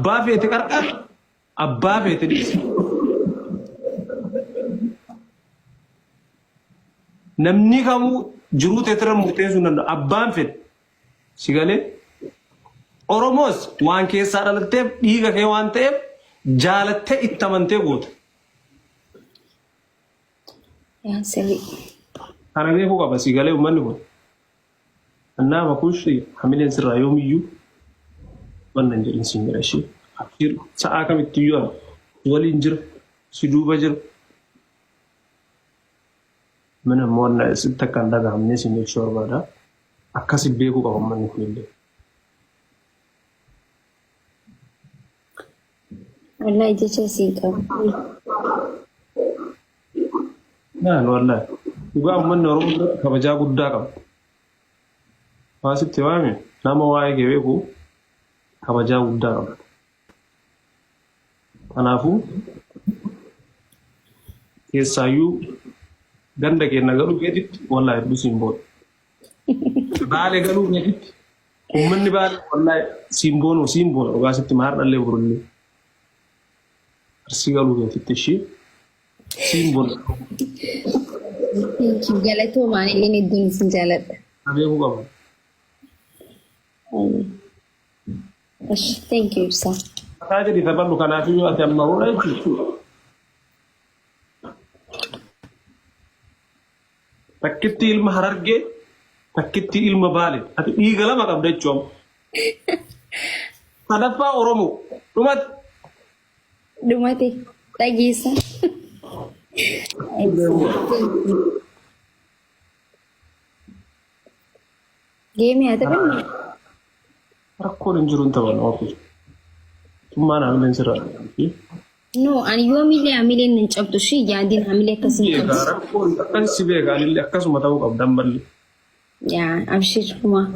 Abbaa feete qarqaar, abbaa feete dhiisi. Namni kamuu jiruu teetirra murteessuu hin danda'u. Abbaan fedhe. Si galee? Oromoos waan keessaa dhalatteef dhiiga kee waan ta'eef jaalattee itti amantee goota. Yaa sirrii. Kana beekuu qaba si galee uummanni kun. Annaa makuush hamileen sirraa yoomiyyuu wanna hin jedhin siin jedha ishee. Abshir sa'aa kamittiyyuu ana si waliin jira si duuba jira. Mana immoo wanna sitti akka hin dhagahamne siin jechuu barbaada. Akkasi beekuu qaba uummanni kunillee. Wallahi jecha siin qabu. Naan wallahi. Dhugaa uummanni Oromoo biratti kabajaa guddaa qaba. Waa sitti waame nama waa'ee kee beeku kabajaa guddaa qaba. Kanaafuu keessaayyuu ganda keenya galuu keetitti wallahi hedduu siin boona. Baale galuu keetitti Uummanni Baalee wallaahi siin boonu siin boona dhugaa sitti maar dhallee borullee. Arsii galuu keetitti ishii siin boona. Thank you. Galatoomaan illee hedduun isin jaaladha. Beekuu qaba. Esh, Thank you ibsaa. Mataa jedhi taphadhu kanaafiyyuu ati amma hora jechuudha. Takkittii ilma Harargee, takkittii ilma Baale. Ati dhiiga lama qabda jechuun amma. Sadaffaa Oromoo. Dhumate. Dhumate dhageessa. Geemii haa taphannu. Rakkoon hin jiru hin taphannu. Okay. Tummaan hamileen sirraa. No, ani yoomillee hamileen hin cabdu ishii yaadiin hamilee akkasii hin Beekaa qabdu. rakkoon akkas si beekaa anillee akkasuma ta'uu qabda ammallee. Yaa abshir humaa.